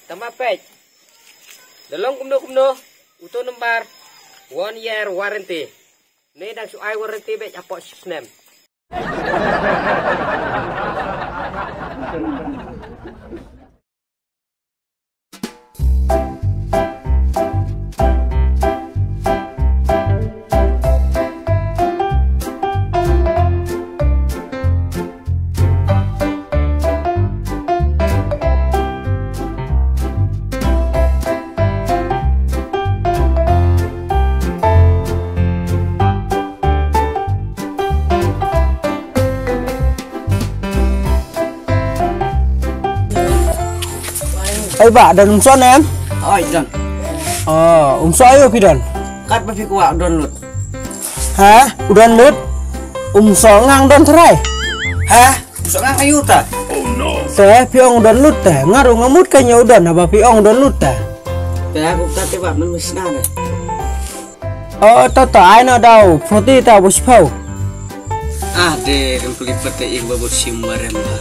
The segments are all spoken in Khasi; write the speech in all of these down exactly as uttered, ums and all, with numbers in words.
Tang ba peit. Da long kumno kumno, uto number one year warranty. Ne dang shu ai warranty beit hapoh shi snem. Ai ba, don um soh ne em? Oi, don. Oh, um soh aïu phi don? Kat ba phi kwah don lut. Ha? U don lut? Um soh ngang don trai. Ha? Um soh ngang aïu ta? Te phi ong don lut te. Nga ruh nga mut ka ñiew don haba phi ong don lut te. Te aku ta te ba men misna ne. Oh, to to, ai no dau, forty ta bus pau. Ah, de, kan kuli pete ik babut sim barem ba.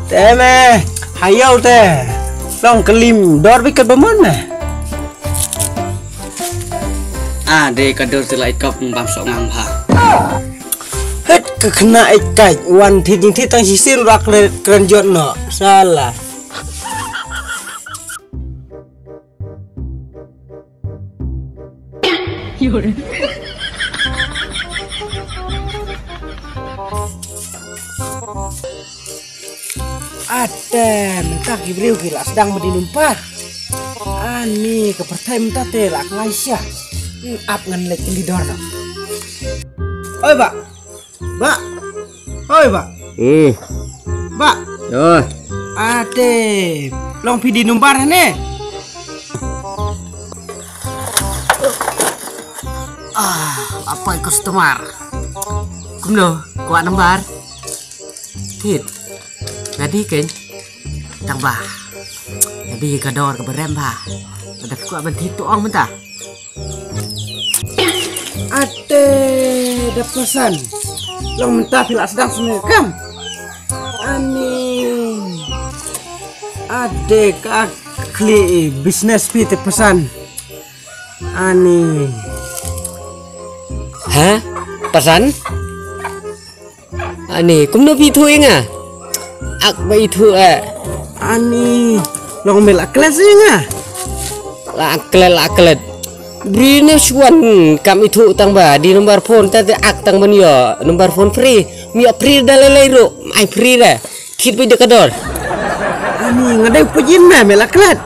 Te me, hayau te. Long kelim, dor biket ba mon me. Ah, de, ka dor te la ikap bam sok ngang ba. Het ke kena ikai, wan thi jing thi tang sisin rak kren jot no. Salah. Ate, mynta ki briew ki la sdang madi number. Ani ka pyrthei mynta te la klai sha. Hmm, ap ngan leit kyndit dor no. Oi ba. Ba. Oi ba. Hmm. Ba. Yo. Ate. Long phi die number ne. Ah, apa customer? Kumno, kwah number? Thied. Nga die keiñ. Tang ba. Nga die ka dor ka barem ba. Lada kwah ban thied to ong mynta. Ate da pasan. Long mynta phi la sdang sngewkam. Ani. Ate ka khli business phi te pasan. Ani. Ha? Pasan? Ani, kumno phi ithuh ïa nga? Ak ba ithuh eh. Ani, long me la klet ïa nga. La klet, la klet. Bri ne shuan kam ithuh tang ba die number phone ta te ak tang ban ïoh number phone free. Mi ïoh free da lei lei ruh, ai free da. Thied beit da ka dor. Ani, nga dei pajin me, me la klet.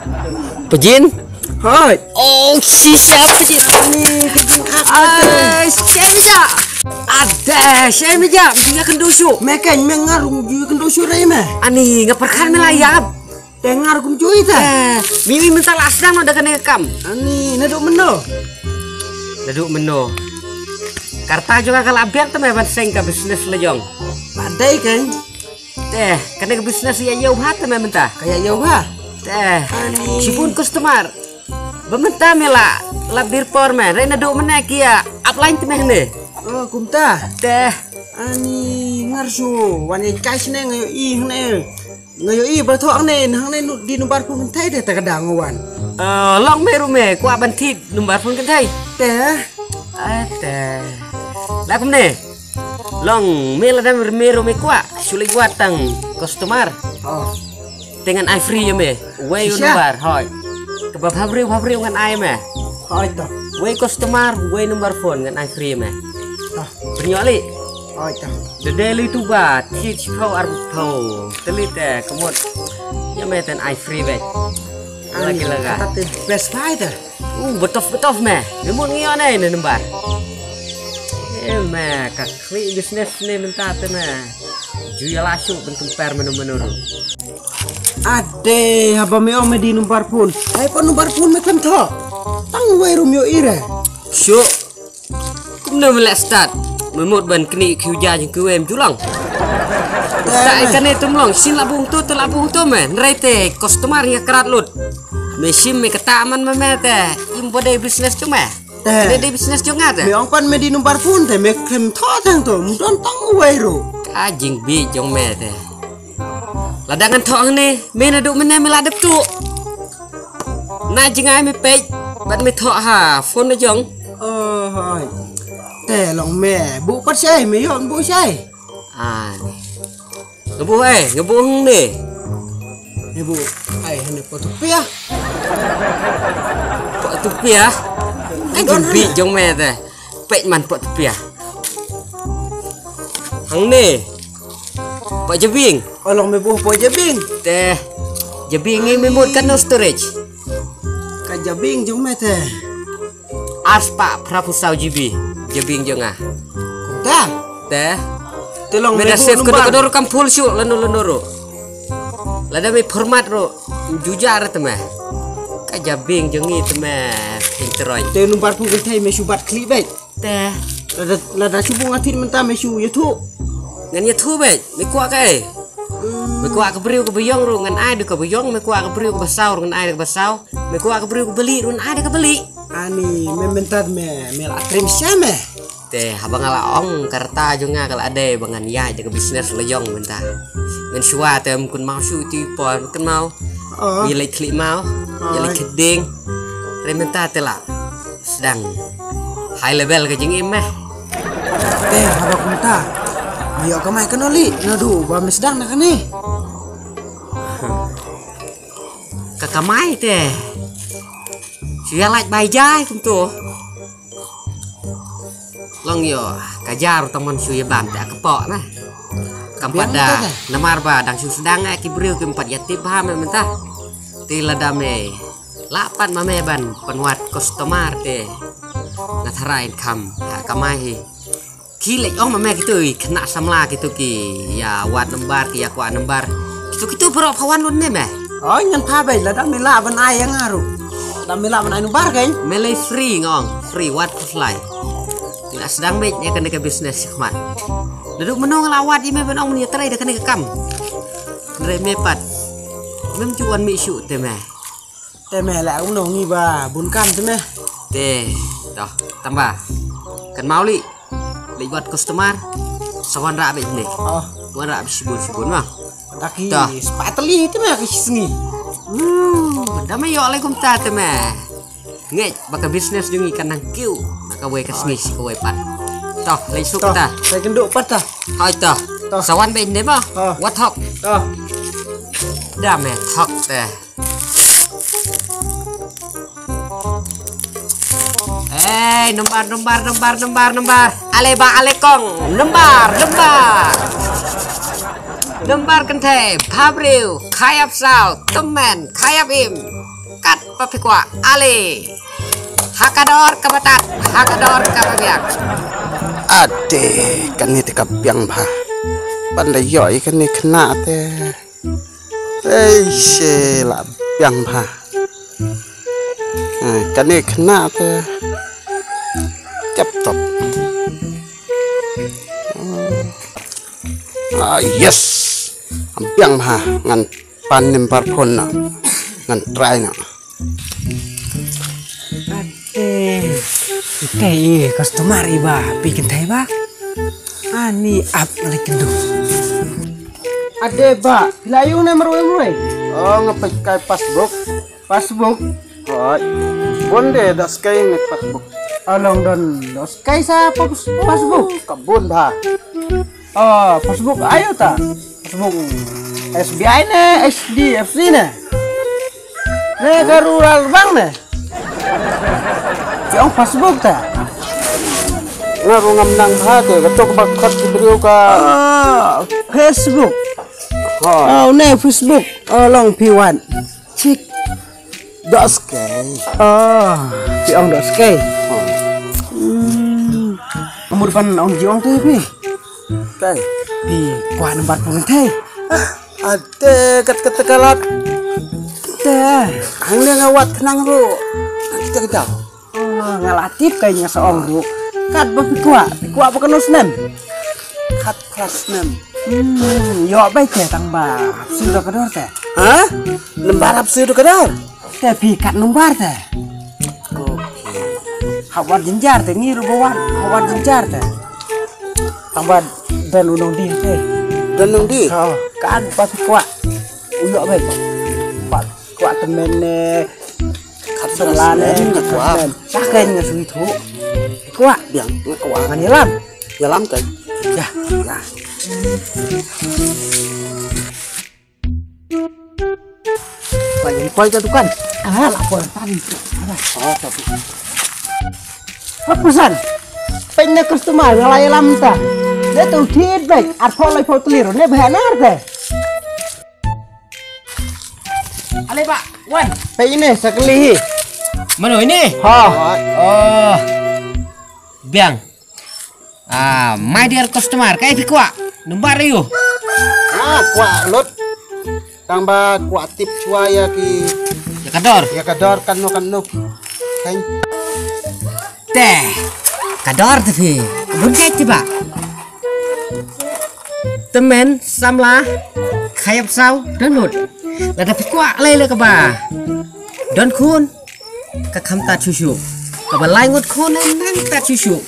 Pajin? Hoi. Oh, shisha pajin. Ani, pajin ak. Ai, shem ja. Ade, shem ja. Pajin ya kendo shu. Me kan me ngar rum ju kendo shu rai me. Ani, nga pyrkhat me la ïap. Te ngar kum ju ita. Eh, mi mi mynta la sdang no da kane ka kam. Ani, naduh mynno? Naduh mynno? Karta jong nga ka la biang te me ban seng ka business la jong. Ba dei kan? Te, kane ka business ïa ïew bha te me mynta. Ka ïa ïew bha. Te. Ani. Shibun customer. Ba mynta me la, la bir por me. Re naduh mynne ki ïa upline te me hne. Oh, kumta. Te. Ani ngar shu wan ïa kai shne nga ïohi hne. Nga ïohi ba thoh hangne, hangne nu, die number phone kynthei te, te ka dang wan. Eh, long me ruh me kwah ban thied number phone kynthei? Te. Eh, te. La kumne. Long me lada me ruh me kwah, shu leit wad tang customer. Oh. Te ngan ai free ïa me. Wei u number, hoi. Kaba bhabriew bhabriew ngan ai me. Hoi to. Wei customer, wei number phone ngan ai free ïa me. To. Pynïoh lei. Hoi to. Da dei lei tu ba, thied shiphew arphew. Te lei te, ka mut. Ïa me ten ai free beit. Ani, lagi laga. Kata te best buy te. Uh, betof betof me. Me mut ngi ïoh ne ne number. Eh me, ka khlieh business ne mynta te me. Ju ïa la shu ban compare mano mano ruh. Ade, haba me ong me die number phone. Ai pa number phone me khlem thoh. Tang wei ruh me ïohi re. Shu. Kumno me leh start? Me mut ban knieh khiew ja jingkiwei em ju long. Ta ai kane tum long, shin la bung tu, tu la bung tu me. Nrai te customer ïa krat lut. Me shim me kata man me me te. Im bodei business jong me. Te. Kane dei business jong nga te. Me ong pan me die number phone te, me khlem thoh tang tu. Mdon tang wei ruh. Ka jingbi jong me te. Lada ngan thoh hangne, me naduh mynne me la dep tuh. Na jngai me peit bad me thoh ha phone na jong. Oh, hoi. Te long me buh pat shai, me ïoh buh shai. Ah. Nga buh ai, nga buh hangne. Me buh ai hangne pot tupia. Pot tupia. Ai jong bi jong me te. Peit man pot tupia. Hangne. Pot jabieng. Oh, long me buh pot jabieng. Te. Jabieng ngi me mut katno storage. Ka jabieng jong me te. Arspah phraphew saw GB. Jabieng jong nga. Kumta. Te. Te long me da save kano kano ruh kam full shuh lano lano ruh. Lada me format ruh. Jujur te me. Ka jabieng jong ngi te me. Pyntroi. Te number phu kynthei me shu bat khlieh beit. Te. Lada lada shu bung atit mynta me shu ïathuh. Ngan ïathuh beit. Me kwah kaei. Me kwah ka briew kaba ïong ruh ngan ai da kaba ïong, me kwah ka briew kaba saw ruh ngan ai da kaba saw, me kwah ka briew kaba lieh ruh ngan ai da kaba lieh. Ani me mynta me me la trim sha me. Te haba nga la ong ka rta jong nga ka la dei ba ngan ïaid da ka business la ïong mynta. Mynshuwa te ym kynmaw shuh ti por kynmaw. Oh. Ïa leit khlieh maw. Ïa leit khlieh dieng. Re mynta te la sdang high level ka jingim me. Te haba kumta. Me ïoh kamai kano lieh naduh ba me sdang na kane. Ka kamai te. Shu ïa lait bai jai kumto. Long ïoh ka jar tang man shu ïa bam te ka poh na. Kam pat da namar ba dang shu sdang eh ki briew kim pat ïa tip bha me mynta. Te lada me lah pat ma me ban pynwad customer te. Nga tharai kham ha kamai hi. Ki leh ong ma me kitu i khynnah samla kitu ki ïa wad number ki ïa kwah number. Kitu kitu baroh pha wan lut ne me. Oi ngan pha beit lada me lah ban ai ïa nga ruh. Lada me lah ban ai number kein. Me lei free nga ong, free wad khuslai. Nga sdang beit ïa kane ka business shakhmat. Naduh mynno nga la wad ïa me ban ong me ïa trei da kane ka kam. Hynrei me pat. Mem ju wan mih shuh te me. Te me la kumno ngi ba bun kam te me. Te, to, tang ba. Kan mau li. Li buat customer. Sa wan rah beit ne. Oh. Wan rah beit shibun shibun ma. Taki spatali te me ki sngi. Hmm, da me ïoh lai kumta te me. Ngeit ba ka business jong ngi kan nang kiew. Ba kawei ka sngi shi kawei pat. To, lai suk ta. Sai kenduk pat ta. Hai ta. To. Sa wan beit ne ba. Wat hok. To. Da me hok te. Ei, number, number, number, number, number. Ale ba, ale kong. Number, number. Number kynthei, bhabriew, khayap saw, tymmen, khayap im. Kat ba phi kwah, ale. Ha ka dor kaba tad, ha ka dor kaba biang. Ade, kane te ka biang bha. Ban da ïoh ïa kane khynnah te. Ei, she la biang bha. Eh, kane khynnah te. Tip top. Ah, yes. Biang bha ngan pan number phone na. Ngan try na. Ate. Te i customer i ba pi kynthei ba. Ani ap ngan kynduh. Ade ba, phi la ïoh ne marwei marwei. Oh, nga peit kai passbook. Passbook. Hoi. Bun de da skai ne passbook. Along don da skai sa pas- passbook. Ka bun ba. Oh, passbook ayo ta. Passbook S B I ne H D F C ne. Ne ka rural bank ne. Ki ong passbook ta. Nga ruh ngam nang bha te, ka tok ba khot ki briew ka. Ah, Facebook. Ha. Oh, ne Facebook. Oh, long phi wan. Chik. Dot skei. Oh, phi ong dot skei. Ha. Hmm. Amur pan ong ji ong te phi. Kai. Phi kwah nambar pung te. Ate kat kat kalat. Te. Hangne nga wad khnang ruh. Te ka jaw. Oh, nga la tip kai nga sa ong ruh. Kat ba phi kwah, phi kwah ba kano snem. Kat klas snem. Hmm, ïoh bai te tang ba hap siew da ka dor te. Ha? Nambar hap siew da ka dor. Te phi kat nambar te. Okay. Hap wad jynjar te ngi ruh ba wad, hap wad jynjar te. Tang ba don u nongdie te. Don nongdie? Ha, kat ba phi kwah. U ïoh bai. Ba kwah te men ne. Lah ne, nga kwah. Sa kein nga sngewthuh. Kwah. Biang, nga kwah. Ngan ïalam. Ïalam kein. Ïa. Ïa. Ba ïa poi ka dukan. Ah, la poi tadi. Oh, tapi. Hapusan. Pynne customer nga la ïalam ta. Dei tu thied bek. Arphew laiphew tylli ruh ne bha nar te. Ale ba, wan. Pynne sa kali hi. Mano ine? Ha. Oh. Biang. Ah, my dear customer, kaei phi kwah? Number aïu? Ah, kwah lut. Tang ba kwah tip shuwa ïa ki, ïa ka dor. Ïa ka dor katno katno. Kein. Te ka dor te phi. Bun kei te ba. Tymmen, samla, khayap saw, dohnud. Lada phi kwah lei lei kaba don khun, ka kham tad shuh shuh. Kaba lai ngut khun lei nang tad shuh shuh.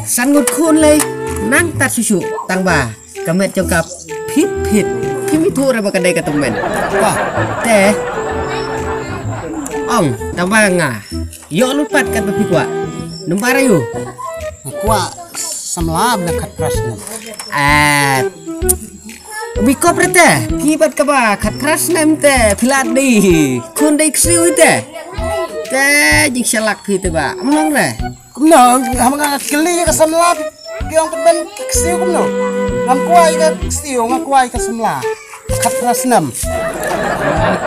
San ngut khun lei nang tad shuh shuh. Tang ba ka met jong ka phit phit. Phim ithuh re ba ka dei ka tymmen. Wah, te ong tang ba nga ïoh lut pat katba phi kwah. Number aïu? Nga kwah samla bad khatphra snem. Ah, wi kop re te, phi bad kaba khatphra snem te phi la dei khun dei ksiew te. Te jingshalak phi te ba. Mnong re. Kumno, haba nga kylli ïa ka samla, phi ong pynban ksiew kumno? Ngam kwah ïa ka ksiew, nga kwah ïa ka samla. Khatphra snem.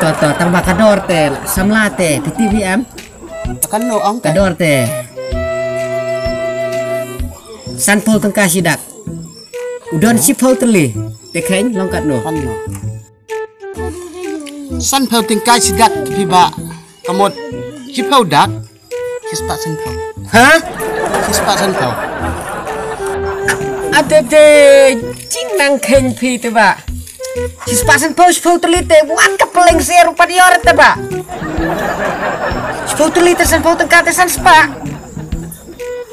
To to, tang ba ka dor te, samla te, phi tip hi em? Katno ong ka dor te? Sanphew tyngka shi dak. U don shiphew tylli. Te kheiñ long katno? Katno? Sanphew tyngka shi dak phi ba. Ka mut shiphew dak. Shispah sanphew. Ha? Shispah sanphew. Ate te jingnang kheiñ phi te ba. Shispah sanphew, shiphew tylli te wat ka pylleng sher u pat ïoh re te ba. Shiphew tylli te sanphew tyngka te san spah.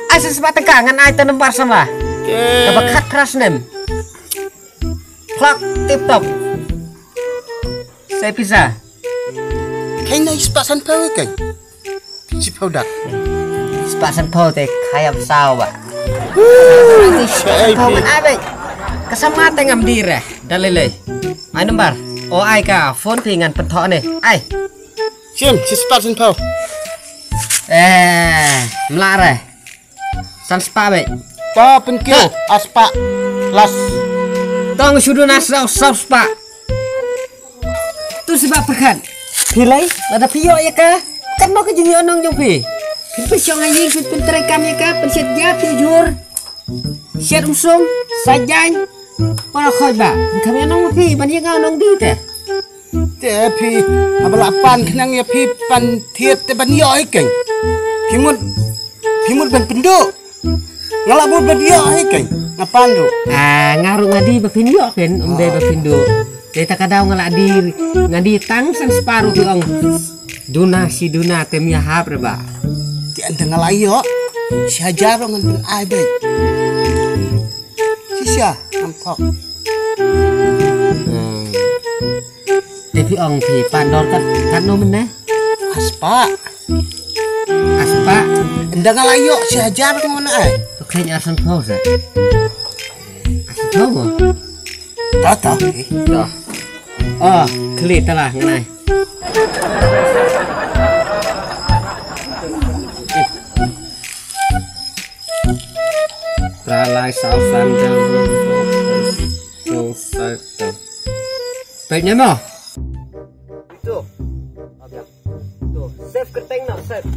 Ai san spah tyngka ngan ai ta number samla. Kaba khatphra snem. Clock tip top. Sai pisa. Kheiñ na shispah sanphew kein. Shiphew dak. Shispah sanphew te khayap saw ba. Woo, shiphew sanphew man ai bek. Ka samla te ngam dih re. Da lei lei. Ai number. O ai ka phone phi ngan pynthoh ne. Ai. Shim, shispah sanphew. Eh, mlak re. San spah bek. To pynkiew, ar spah. Last. Tong shu duna saw, saw spah. Tu sibak pyrkhat. Phi lei, lada phi ïoh ïa ka. Katno ka jingïoh nong jong phi. Phin pynshong ha ïing, phin pyntrei kam ïa ka, pynshet ja, phi jur. Shet um sum, sa jaiñ. Para khoi ba. Kham ïa nong phi, ban ïa nga nong di te. Te phi, haba la pan khnang ïa phi pan thied te ban ïoh hi kein. Phi mut, phi mut ban pynduh. Nga la bud ban ïoh hi kein. Nga pan ruh. Ah, nga ruh nga di ba phin ïoh kein, um dei ba phin duh. Te ta ka daw nga la di, nga di tang san spah ruh phi ong. Duna shi duna te mia hap re ba. Te ynda nga la ïoh, shi hajar ruh ngan pyn ai beit. Shisha, ngam thok. Hmm. Te phi ong phi pan dor kat, katno mynne? Ar spah. Ar spah. Ynda nga la ïoh shi hajar ko ngan ai. To kheiñ ar sanphew sa. Ar sanphew mo? Ta ta. To. Oh, khlieh ta la ngan ai. Tara lai saw san jam. Saw san. Peit ne mo. Tu. Tu. Save kyrteng na, save.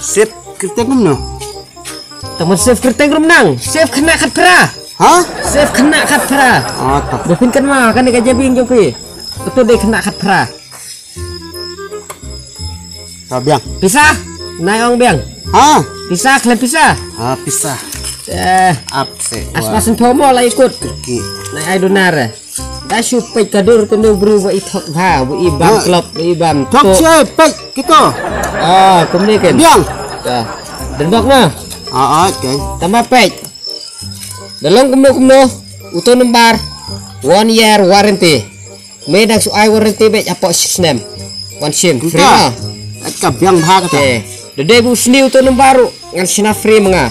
Save kyrteng kumno? Tang ban save kyrteng rum nang. Save khynnah khatphra. Ha? Save khynnah khatphra. Ah, ta. Ba phin kynmaw kane ka jabieng jong phi. Uto dei khynnah khatphra. Ka biang. Pisa? Nai ong biang. Ha? Pisa, khlem pisa? Ha, pisa. Eh. Ap se. Ar spah sanphew mo la ikut. Ki. Nai ai duna re. Da shu peit ka dur kumno briew ba i thok bha, ba i bam klop, ba i bam thok. Thok shu peit kito. Ah, kumne kein. Biang. Ka. Dang bok na. Ah, ah, kein. Tama peit. Da long kumno kumno. Uto number. One year warranty. Me dang shu ai warranty beit hapoh shi snem. Wan shim. Free na. Ka biang bha kata. Eh, da dei bu sniew to number ruh ngan shna free ma nga.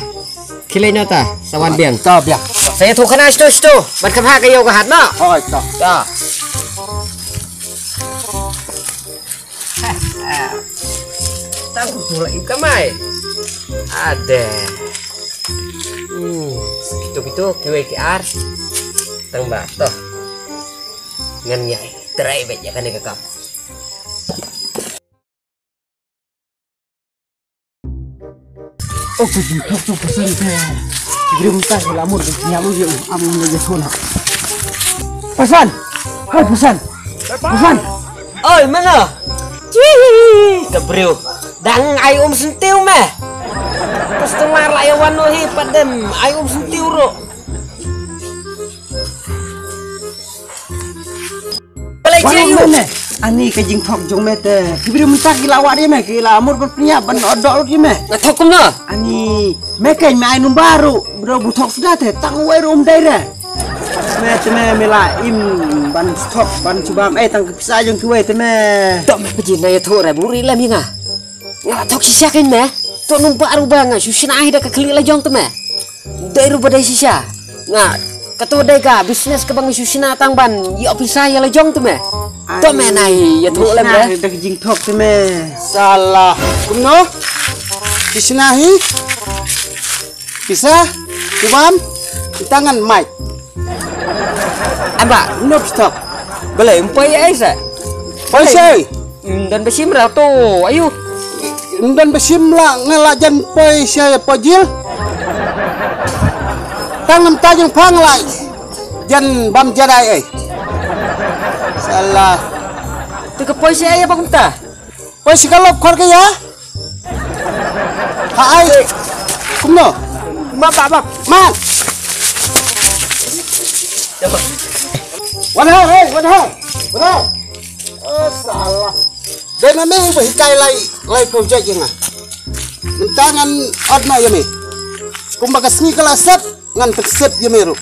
Khie leit noh ta, sa wan biang. Ta biang. Sa ïathuh khana shto shto. Ban kha bha ka ïew ka hat noh. Hoi ta. Ta. Tang ku tu la im kamai. Ade. Hmm, kito kito kiwei ki ar. Tang ba to. Ngan ïai trai beit ïa kane ka kam. Oh, ku jingkop tu pasan te. Grim ta la mur de nyam ye am ne ye thona. Pasan. Hai pasan. Pasan. Oi, mana? Cih, ka briew. Dang ai um sentiew me. Customer la ïa wan noh hi pat dem ai um sentiew ruh. Balei Wan jia ïa u? Mane, ani ka jingthok jong me te. Ki briew mynta ki la wad ïa me, ki la mut ban pynïap ban odoh lut ïa me. Nga thok kumno? Ani me keiñ me ai number ruh, bro bu thok suda te, tang uwei ruh um dei re. Me te me me la im ban thok ban cuba em, eh, tang ka pisa jong kiwei te me. Dok me pajin na ïathuh re, buri lem ïa nga. Nga la thok shisha keiñ me. To number ruh ba nga shu shna hi da ka khlieh la jong te me. Dei ruh ba dei shisha. Nga, kato dei ka business kaba nga shu shna tang ban ïoh pisa ïa la jong te me. To me nai ïathuh lem re. Da ka jingthok te me. Salah. Kumno? Ki shna hi? Pisa? Ki bam? Ki tangan mai. Amba, no pisa. Balei, ym poi ei sa? Poi sa ei. Ym don ba shim ra to, ayu. Ym don ba shim la nga la jan poi sha poi jil. Tang ngam ta jong phang la jan bam jadai ei. Salah. Te ka poi sha ei ba kumta. Poi sha ka lop khor ka ya. Ha ai. Kumno? Ma ba ba. Ma. Wan ha, hey, wan ha. Wan ha. Oh, salah. Dei na me ba hikai lai, lai project ïa nga. Mynta ngan ot noh ïa me. Kumba ka sngi ka la sep, ngan pynsep ïa me ruh.